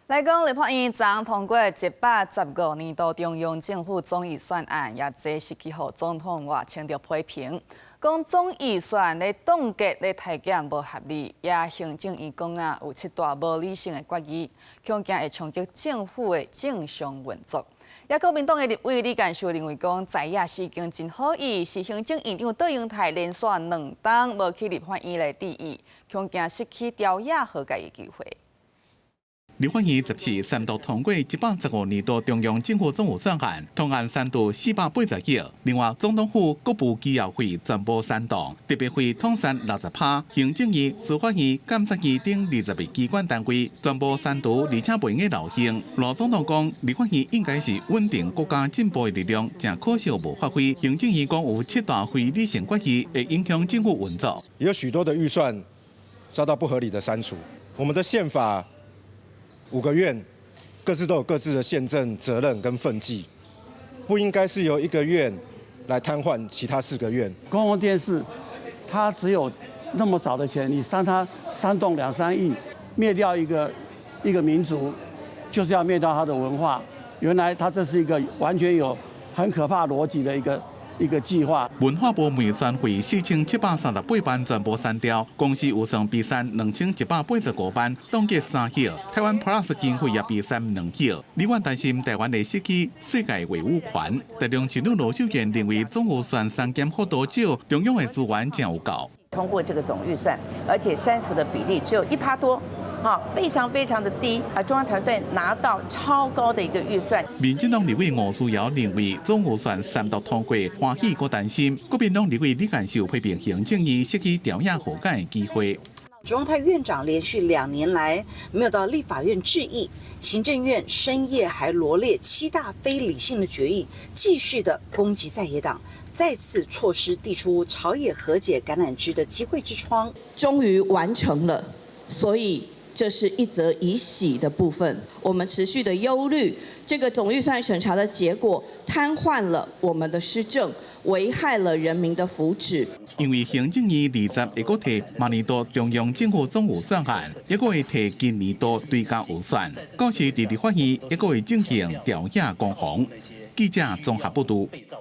來講，立法院昨通過115年度中央政府總預算案，也這是去予總統賴清德批評，講總預算咧凍結咧削減無合理，也行政院講啊有七大無理性的決議，恐驚會衝擊政府的正常運作。也國民黨的立委李幹秀認為講，在野時間真好意，是行政院長卓榮泰連續兩冬無去立法院來質疑，恐驚失去朝野和解的機會。立法院14三讀通過115年度中央政府總預算案，通案刪除480億。另外，總統府國務機要費全部刪動，特別費統刪60%，行政院、司法院、監察院等22機關單位全部刪除，而且袂用留行。賴總統講，立法院應該是穩定國家進步的力量，誠可惜無發揮。行政院講有七大非理性決議，會影響政府運作。有許多的預算遭到不合理的刪除，我們的憲法，五個院各自都有各自的憲政責任跟分際，不應該是由一個院來癱瘓其他四個院。公共電視，它只有那麼少的錢，你刪它刪動兩三億，滅掉一個一個民族，就是要滅掉它的文化。原來它這是一個完全有很可怕邏輯的一個計劃。文化部媒宣費4738萬全部刪掉，公視預算被刪2185萬，凍結3億。台灣 Plus 經費也被刪2億。立委擔心台灣會失去世界話語權。台中市長盧秀燕認為總預算刪減幅度少，中央的資源誠有夠。通過這個總預算，而且刪除的比例只有1趴多。啊，非常非常的低啊！中央團隊拿到超高的一個預算。民進黨立委吳思瑤認為總預算三讀通過，歡喜閣擔心。國民黨立委李幹秀批評行政院失去朝野和解的機會。卓榮泰院長連續2年來沒有到立法院質疑，行政院深夜還羅列七大非理性的決議，繼續的攻擊在野黨，再次錯失遞出朝野和解橄欖枝的機會之窗。終於完成了，所以這是一則以喜的部分。我們持續的憂慮，這個總預算審查的結果癱瘓了我們的施政，危害了人民的福祉。因為行政院20會閣提明年度中央政府總預算案，抑閣會提今年度追加預算，到時佇立法院抑閣會進行朝野攻防。記者綜合報導。